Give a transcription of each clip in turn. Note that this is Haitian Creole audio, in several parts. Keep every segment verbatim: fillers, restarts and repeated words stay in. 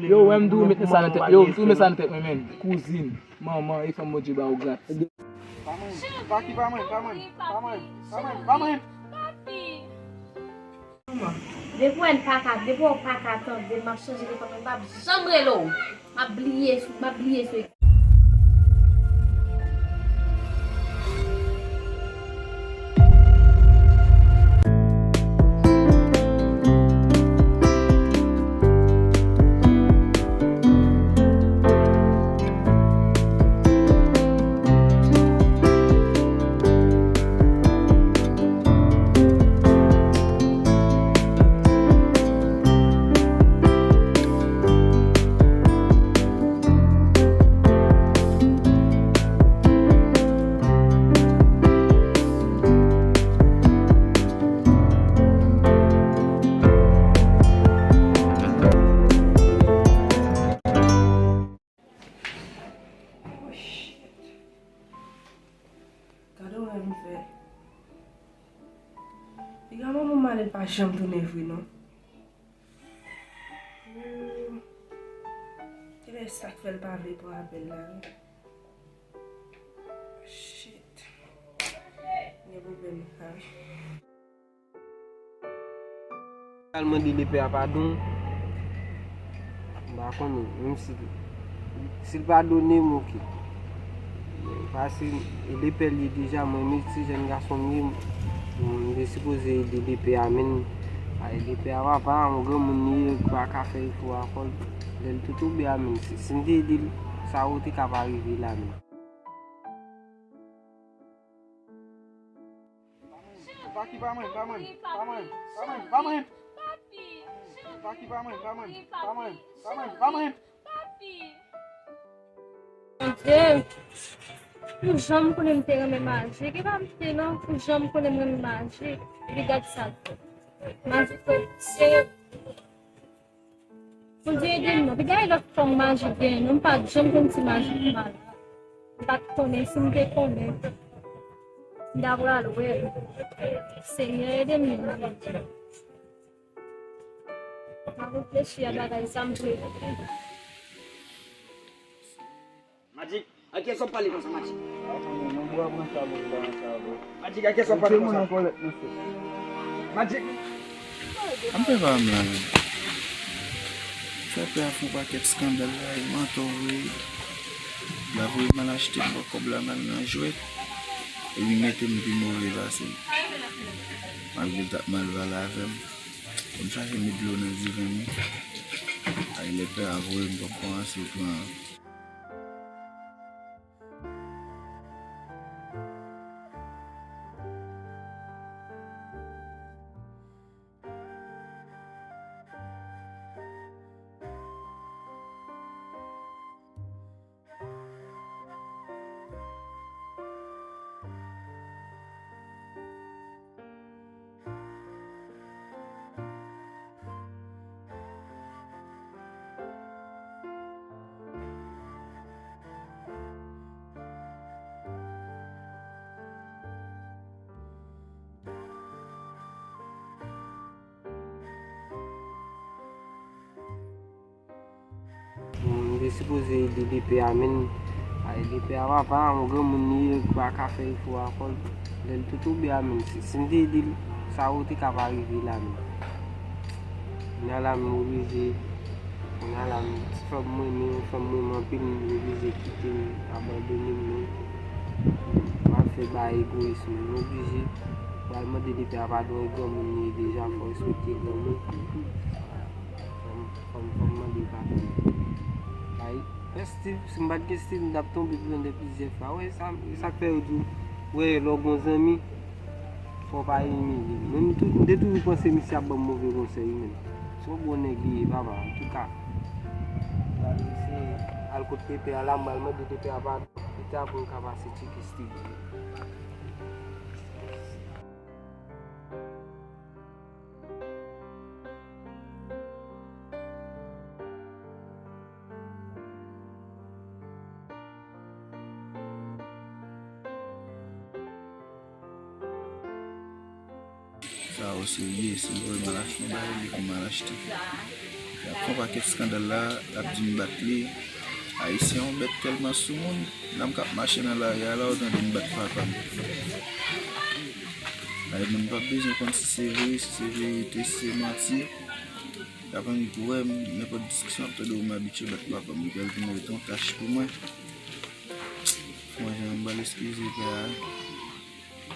Yo, wè m tou met sa nan tèt. Yo, m tou met sa nan tèt mwen, men. Kouzin, manman, e fanm Bondye ba w gras. Pa mwen, pa ki pa mwen, pa mwen, pa mwen, pa mwen, pa mwen. Depi w wè n pa ka, depi w pa ka tande m, m ap chanje telefòn mwen, m p ap janm rele w. M ap bliye sou, m ap bliye sou. Oh, shit. Gade w wè m fè. Piga manman m ale pa janm tounen vre non. Hmm. Genlè sa k fè l pa vle pran apèl la wi. Shit. Gen pwoblèm la wi. Al mande lepè a padon. M pa konnen, menm si, si l padone m, oke. Paske e lepè l ye deja, mwen menm ti jèn gason m ye, m te sipoze ede lepè a, men, ay, lepè a papa, yon granmoun li ye, li pa ka fè efò ankò, lè l te tonbe a, men, si, si m te ede l, sa yo te ka pa rive la, men. Pa ki pa mwen, pa mwen, pa mwen, pa mwen, pa mwen. Pa ki pa mwen, pa mwen, pa mwen, pa mwen, pa mwen. Bondye, pou jan m konnen m te renmen Majik, e pa m te non, pou jan m konnen m renmen Majik, epi gad sa l fè. Majik fè, Senyè, Bondye ede m non. Pi gade lòt fanm Majik genyen non. M pa t janm konn si Majik malad. M pa t konnen, si m te konnen, m ta pral wè l. Senyè, ede m non. M ap reflechi a bagay sa m vle. Majik, a kiyès w ap pale konsa, Majik? Majik, a kiyès w ap pale konsa? Majik. Ann fè pa m la menm. Fè pè a fè yon pakèt eskandal la, e mantò vre. La voye m al achte m pran kòb la, m al nan jwèt. Epi mete m pi move pase m. Malgre l t ap mal pale avè m. Pou m chache met dlo nan diven m. Ay, lepè a voye m, m p ap kòmanse pran. M te sipoze ede lepè a, men, ay, lepè a papa, yon granmoun li ye, li pa ka fè efò ankò. Lè l te tonbe a, men, si, si m te ede l, sa yo te ka pa rive la, men. Kounya la, m oblije, kounya la, m, fanm mwen, men, fanm mwen, m anpil, m oblije kite l, abandone m, men. M ap fè bagay egoyis, men, m oblije. Pral mande lepè a padon, e granmoun li ye deja, fò respekte granmoun. Fò m, fò m, fò m mande l padon. Ay, men Steve, si m pa t gen Steve, m t ap tonbe pran de plizyè fwa. Wè, sa, sa k fè yo di w, wè, lè w gon zanmi, fò w pa imilye l. Mwen, m tou, m te toujou panse misye ap ban m move konsèy, wi, men. Se yon bon nèg li ye, papa, antouka. M pral eseye al kot lepè a la, m pral mande lepè a padon. Pita pou m ka pase tcheke Steve. Sa yo serye, si m voye m al achte yon bagay, li pou m al achte. L ap fè yon pakèt eskandal la, l ap di m bat li. Ayisyen yon bèt tèlman soumoun, nan m k ap mache nan lari a la, ou tande m bat papa m. Ay, moun p ap bezwen konn si se vre, si se verite, si se manti. Y ap annik wè m, nenpòt diskisyon ap tande w, m abitye bat papa m, li pral vin ret yon tach pou mwen. Mwen, jan m pral eskize pè a,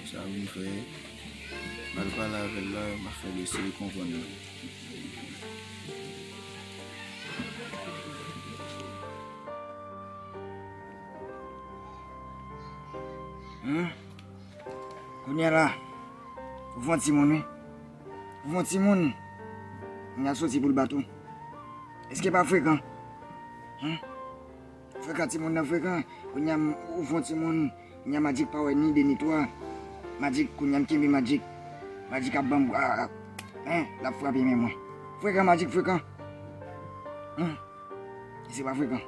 sa vin fè, m al pale avè l la, m ap fè l eseye konprann mwen. Hmm? Kounye a la, ou fè yon timoun, wi. Ou fè yon timoun. Kounye a soti pou l bat ou. Èske pa frekan? Hmm? Frekan, timoun nan frekan. Kounye a m, ou fè yon timoun. Kounye a Magic pa wè ni de ni twa. Magic, kounye a m kenbe Magic. Magic ap ban m, a, a, en, l ap frape men mwen. Frekan, Magic frekan. Hmm. E se pa frekan.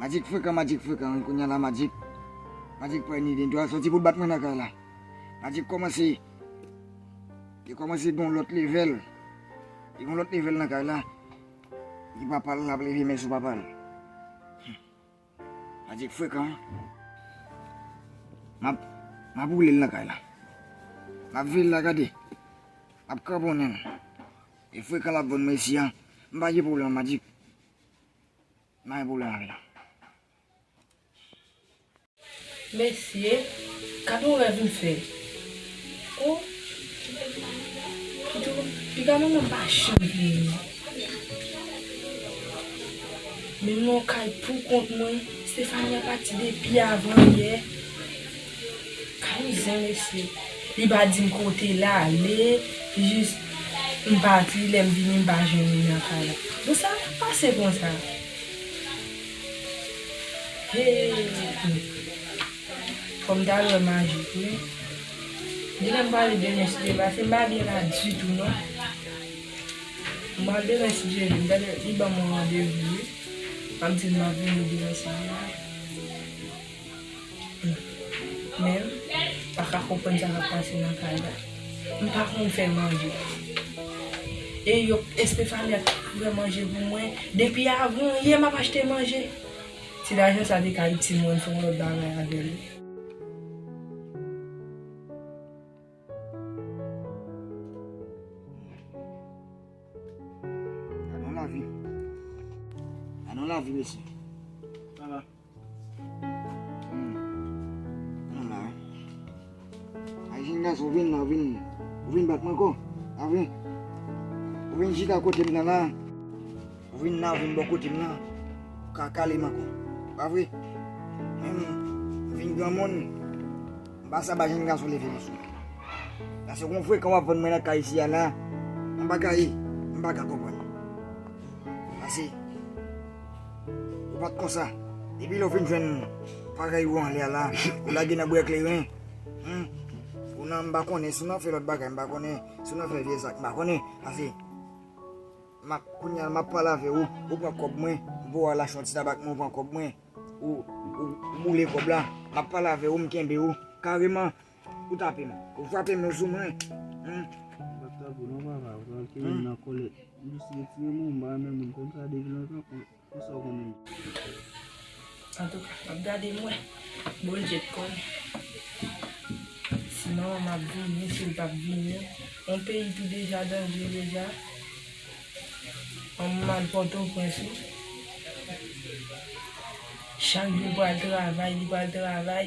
Magic frekan, Magic frekan, wi, kounye a la Magic. Magic pa wè ni de ni twa, soti pou l bat mwen nan kay la. Magic kòmanse, li kòmanse gen yon lòt level. Li gen yon lòt level nan kay la. Li papa l, l ap leve men sou papa l. Magic frekan. M ap, m ap woule l nan kay la. M ap veye l la, gade. M ap kanponnen l. E frekan l ap vann mwen isi a. M pa gen pwoblèm ak Magic. M pa gen pwoblèm avè l. Mesye, gad yon rèv m fè. O, piga manman m pa janm vini. Men m nan yon kay pou kont mwen. Stefania pati depi avan yè. Kay yon zen, mesye. Li pa di m kote l ale, jis m pati, lè m vini, m pa jwenn li nan kay la. Bon, sa k ap pase konsa? Hey! Fò m t al wè Majik, wi. Genlè m prale demen si Dye vle, paske m pa byen la ditou, non. M pral demen si Dye vle, m ta dwe, li ban m yon randevou, wi. M ap di l m ap vini demen si Dye vle. Men, m pa ka konprann sa k ap pase nan kay la. M pa konn fè manje. E yo, Estefania t ap fè manje pou mwen. Depi avan yè, m ap achte manje. Si lajan sa te ka itil mwen, m fè yon lòt bagay avè l. Gade yon lavi. Gade yon lavi, mesye. Sa va? Hmm. Gade yon la, wi. Ay, jenn gason, ou vin la, ou vin, ou vin bat mwen ankò. A vre? Ou vin chita kote m nan la. Ou vin la, ou vin bò kote m nan. Ou ka kale m ankò. Pa vre? Men m vin granmoun. M pa sa ba jenn gason leve men sou mwen. Paske yon frekan w ap vann mwen nan kay isi a la. M pa ka, m pa ka konprann. Paske ou pa t konsa. Depi lè w fin jwenn parèy ou anlè a la, ou lage nan bwè kleren. Hmm? Ou nan, m pa konnen, si w nan fè lòt bagay, m pa konnen, si w nan fè vye zak, m pa konnen. Paske m ap, kounye a, m ap pale avè ou, ou pran kòb mwen, m voye w al achte yon ti tabak, men ou pran kòb mwen, ou, ou, ou boule kòb la, m ap pale avè ou, m kenbe ou, kareman, ou tape m, ou frape men w sou mwen. Hmm? M p ap tape w non, papa, ou pral kenbe m nan kòlèt. M jis retire men w, m pa renmen moun konsa depi lontan, kon, konsa w konnen. Antouka, m ap gade m wè. Bondye t konnen. Si manman m ap vini, si l p ap vini. Yon peyi tou deja danje deja. Manman m al Pòtoprens wi. Chak jou pral travay, li pral travay.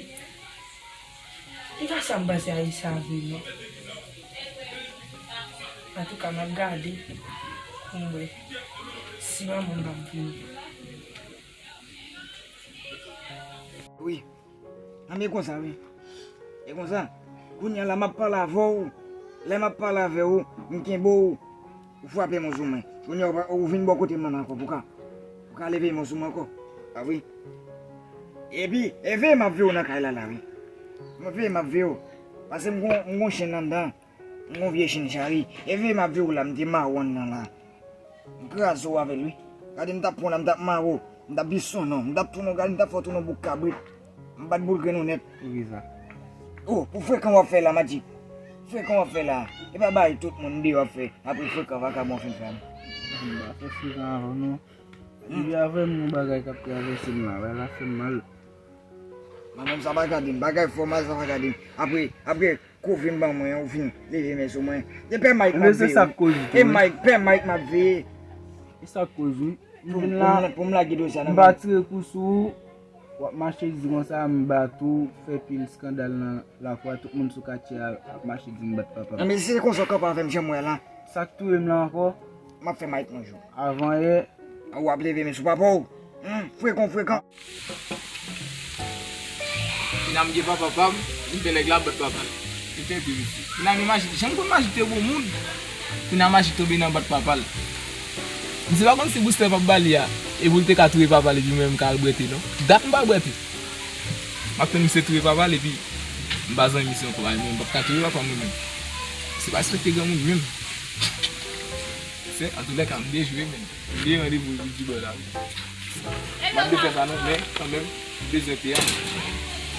Li pa sa m panse a sa vre non. Antouka, m ap gade pou m wè si manman m p ap vini. Wi. Nan men konsa, wi. E konsa, kounye a la, m ap pale avè w. Lè m ap pale avè w, m kenbe w. Ou frape men w sou mwen. Kounye a, ou pa, ou vin bò kote m nan ankò, pou ka, pou ka leve men w sou mwen ankò. A wi. Epi, e veye m ap veye w nan kay la, la, wi. M veye m ap veye w. Paske m gon, m gon chen anndan. M gon vye chen chari. E veye m ap veye w la, m te mawon nan la. M kraze w avè l, wi. Gade, m t ap pran w la, m t ap mare w. M t ap bisonnen w. M t ap tounen w, gade, m t ap fè w tounen w bouk kabrit. M bat boul grenn ou nèt. Poukisa? O, pou frekan w ap fè la, Magic. Frekan w ap fè la. E pa bagay tout moun deyò ap fè. Apre frekan vakabon fin fè a. M pa fè frekan avè w non. Depi avè m, yon bagay k ap travèse m la, bagay la fè m mal. Mwen menm sa pa gade m, bagay fò mal sa pa gade m. Apre, apre, kou vin ban mwen, ou vin leve men sou mwen. E pè Mike m ap veye. Ebyen, se sa k koz ou tou, wi. E Mike, pè Mike m ap veye. E sa k koz, wi. M vin la, pou m lage dosye a nan men w. M pa tire kou sou ou. W ap mache di konsa, m bat ou, fè pil eskandal nan lakou a, tout moun sou katye a ap mache di m bat papa m. Nan, men si se konsa w kanpe avè m, jan m wè la. Sa k touye m la ankò? M ap fè Mike manje w. Avan yè. W ap leve men sou papa w. Hmm, frekan, frekan. Kounya m gen papa pa m, m fè nèg la bat papa l. Se tèt li, mesye. Kounya m imajine, jan m konn Majik te bon moun. Kounya Majik tonbe nan bat papa l. Misye pa konn si boustè p ap ba li a, e pou l te ka touye papa l epi mwen menm m ka al bwete non. Dat m pa bwete. M ap tann misye touye papa l epi m pa zanmi misye ankò, mwen m p ap ka touye papa m mwen menm. Misye pa respekte granmoun menm. Se, antoulèka, m dejwe menm. M gen randevou epi Djibòl la. M ap de fè sa non, men kanmenm, m bezwen te a.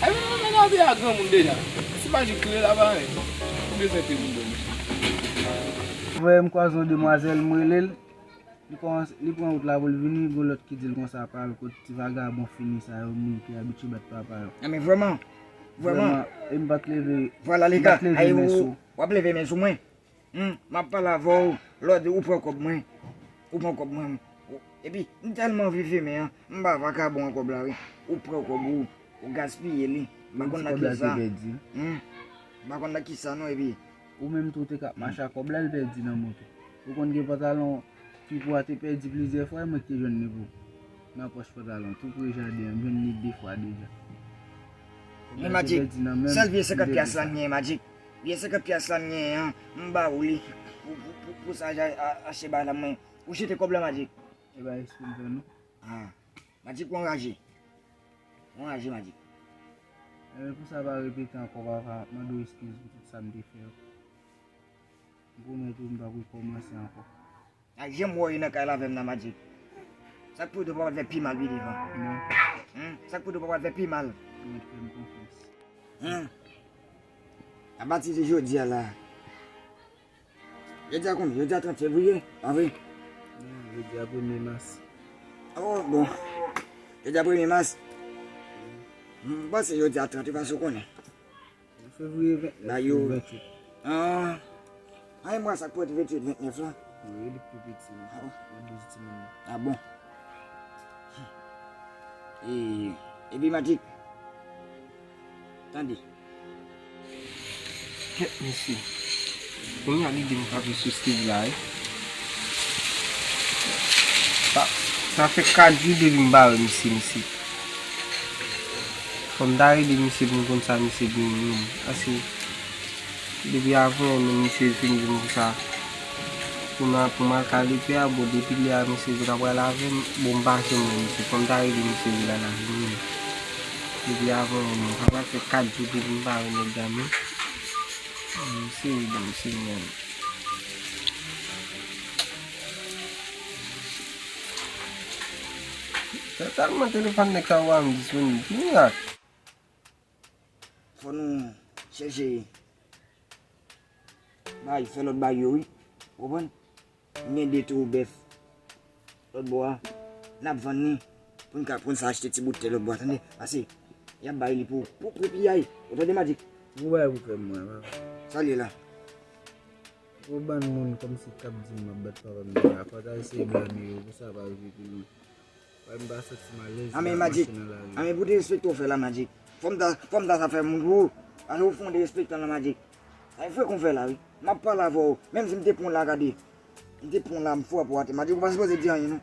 Ay, men, men, men, men, te a granmoun deja. Si Majik touye l a pa anyen. M bezwen te pou m bwè, mesye. Frè m kwaze yon demwazèl, m rele l. Li kòmanse, li pran wout la pou l vini, gon lòt ki di l konsa pa al kot ti vagabon fini sa yo, moun ki abitye bat papa yo. Non, men vrèman, vrèman. Vrèman, e m pa t leve, m pa t leve men sou. W ap leve men sou mwen. Hmm, m ap pale avè w, lè w di ou pran kòb mwen. Ou pran kòb mwen. Ou, epi, m tèlman anvi fimen an, m ba vakabon an kòb la, wi. Ou pran kòb ou, ou gaspiye li. M pa konn nan kisa. Hmm, m pa konn nan kisa non, epi. Ou menm tou te ka ap mache ak kòb la, l pèdi nan moto. Ou konn gen pantalon Pipo a te pèdi plizyè fwa, e mwen ki te jwenn li pou nan pòch pantalon, tou pre jaden an, m jwenn li de fwa deja. Men Majik, sèl vye senkant pyas la m genyen, Majik. Vye senkant pyas la m genyen an, m ba ou li pou, pou, pou, pou sa achte bagay la mwen. Ou jete kòb la, Majik. E pa espri m fè non. Ah. Majik, ou anraje. Ou anraje, Majik. Enben, pou sa pa repete ankò, papa, m ap mande w eskiz pou tout sa m te fè yo. M pwomèt ou m p ap rekòmanse ankò. Ak jan m wè w ye nan kay la avè m nan, Majik. Sa k pou di w pa pral fè pi mal pi devan? Non. Hmm? Sa k pou di w pa pral fè pi mal? Ou mèt fè m konfyans. Hmm? Apati de jodi a la. Jodi a konbyen? Jodi a trant fevriye, pa vre? Non, jodi a premye mas. Oh, bon. Jodi a premye mas. M panse jodi a trant, paske w konnen. Fevriye vennèf, venntuit. Ah. Ay, mwa sa k pou ret venntuit, vennèf la. Wi, li pi piti, wi. Ah bon? Nan douz timoun yo. Ah bon? E, epi Majik. Tande. Kèt, mesye. Kounye a lide m frape sou Steve la, wi. Sa, sa fè kat jou depi m pa wè misye, mesye. Fò m ta rele misye pou m konn sa misye genyen menm. Paske depi avan yè menm misye fin di m konsa. Pou m, pou m al ka lepè a, bon, depi lè a misye di l ap pral avè m, bon, m pa janm wè misye. Fò m ta rele misye pou l al avè m menm. Depi avan yè menm. Sa pral fè kat jou depi m pa wè nèg la menm. Misye ede m, Senyè. Totalman telefòn nèg sa yo pa menm disponib. Ki mirak? Fò nou chèche bay, fè lòt bay yo, wi. Ou konprann? M gen de twou bèf lòt bò a. N ap vann li pou n ka, pou n sa achte ti bout tè lòt bò a, tande? Pase, y ap bay li pou, pou, pou piyay. Ou tande, Majik? Ou bay pou fè m wè, papa. Sa l ye la? Gwo bann moun kòmsi k ap di m m ap bat papa m deja. Fò w ta eseye blame yo pou sa pa rive pi lwen. Paske m pa santi m alèz lè m ap mache nan lari. Anben, Majik. Anben, pou derespekte w fè la, Majik. Fò m ta, fò m ta sa fè moun pou ou. Paske ou fè yon derespektan la, Majik. Sa e frekan w fè la, wi. M ap pale avè w. Menm si m te pran w la, gade. M te pran w la, m frape w atè. Majik, ou pa sipoze di anyen, non.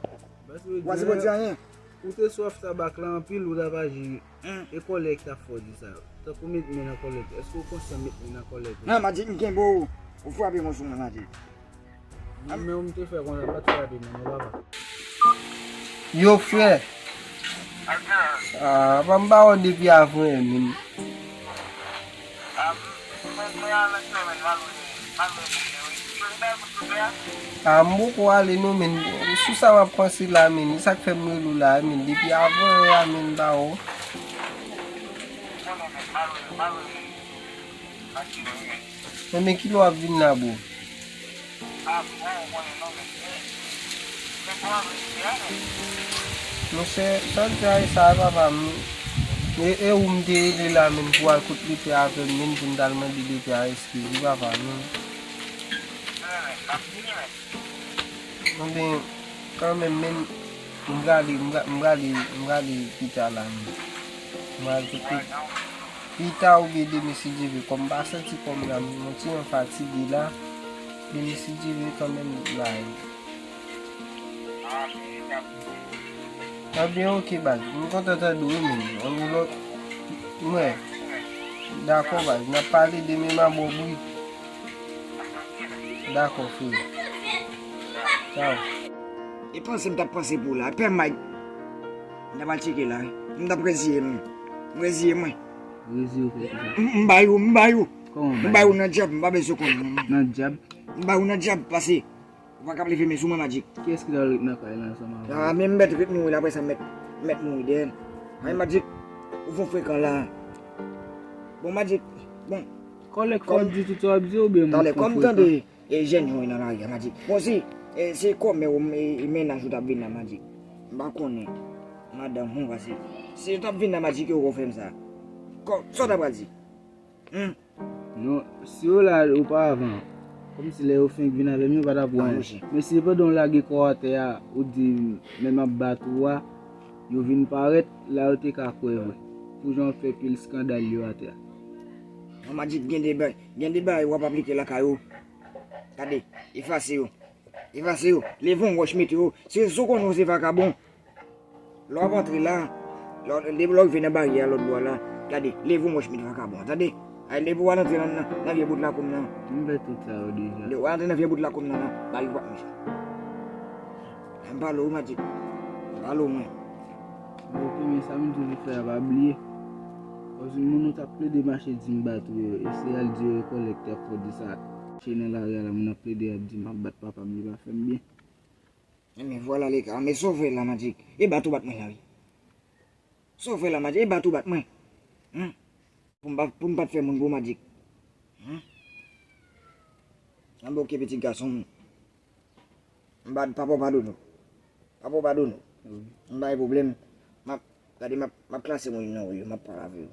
Ou pa sipoze di anyen. Ou te swaf tabak la anpil, ou t ap aji. Hmm. E kòlè ki t ap fè w di sa. Tankou met men nan kòlè tou. Èske w konsyan met men nan kòlè tou? Non, Majik, m kenbe w. Ou frape mwen sou mwen, Majik. Men, men w m te fè konsa, pa t frape mwen non, papa. Yo, frè. Ah, pa m ba w depi avan yè menm. Ah, m poko ale non, men. Sou sa m ap panse la, men. E sa k fè m rele w la, men. Depi avan yè a, men, ba w. Men, men, kilè w ap vin la, bro? Ah, bon, ou konnen non, men. Monchè, sa w di a e sa, papa m. E, e ou m te rele la menm pou al kot Lepè avè m menm pou m t al mande Lepè a eskiz wi, papa m. Ebyen, kanmenm, menm, m prale, m pra-, m prale, m prale pita la menm. M pral kote. Pita oubyen demen si Dye vle, kòm m pa santi kò m la, m yon ti jan fatige la. Demen si Dye vle kanmenm m prale. Ebyen, oke, baz. M kontan tande w, wi, menm. Ann yon lòt. Mwen. Dakò, baz. N ap pale demen, m a ba w bri. Dakò, frè. Tchaw. E panse m t ap panse pou w la. Pè Mike. M t ap al tcheke la. M t ap reziye m. M reziye mwen. Reziye w fè kisa? M, m bay ou, m bay ou. Kòman bay ou? M bay ou nan djab, m pa bezwen konnen non. Nan djab? M bay ou nan djab, pase. Ou pa kab leve men sou mwen, Magic. Kiyès ki t al ret nan kay la ansanm avè w? Ah, men m mèt ret mouri la, apre sa m mèt, m mèt mouri dèyè l. Ay, Magic, ou fò frekan la. Bon, Magic, bon. Kòlèg fò w di tout sa w ap di oubyen m fò frekan? Talè, kòm tande, e, jèn yo nan lari a, Magic. Bon, si, e, se kòmè ou, e, e, mennaj ou t ap vin la, Magic. M pa konnen. Madanm ou, pase. Si yo t ap vin la, Magic, yo ko fè m sa. Kò, sa w ta pral di? Hmm? Non, si yo la oparavan, kòmsi lè yo fenk vin avè m, yo pa t ap wè anyen. Men si pandan w lage kò w atè a, ou di, men m ap bat ou a, yo vin parèt, la yo te ka kwè vre. Pou jan w fè pil eskandal yo atè a. Non, Magic, gen de bagay, gen de bagay w ap aplike lakay ou. Gade, efase yo. Efase yo. Leve yon wòch mete yo. Se, se w konnen w se vakabon. Lè w ap antre la, lè w, lè w rive nan baryè a lòt bò a la, gade, leve yon wòch mete vakabon an, tande? Ay, depi w al antre nan, nan, nan vye bout lakou m nan. M fè tout sa yo deja. Lè w al antre nan vye bout lakou m nan la, bay ou pa, monchè. M pale w, Magic. M pale w, mwen. Oke, men sa m di w pou fè a, pa bliye. Kòmsi moun ou t ap plede mache di m bat ou yo, e se al di yo e kòlèg t ap fè w di sa. Mache nan lari a la, moun ap plede ap di m ap bat papa m, li pa fè m byen. Enben, vwala, le ka. Men sa w fè la, Magic. E bat ou bat mwen la, wi. Sa w fè la, Magic. E bat ou bat mwen. Hmm? Pou m pa, pou m pa t fè moun pou Magic. Hmm? Anben, oke, pitit gason m. M pa, papa w padone w. Papa w padone w. M pa gen pwoblèm. M ap, gade, m ap, m ap klase moun nan ou yo, m ap pale avè yo.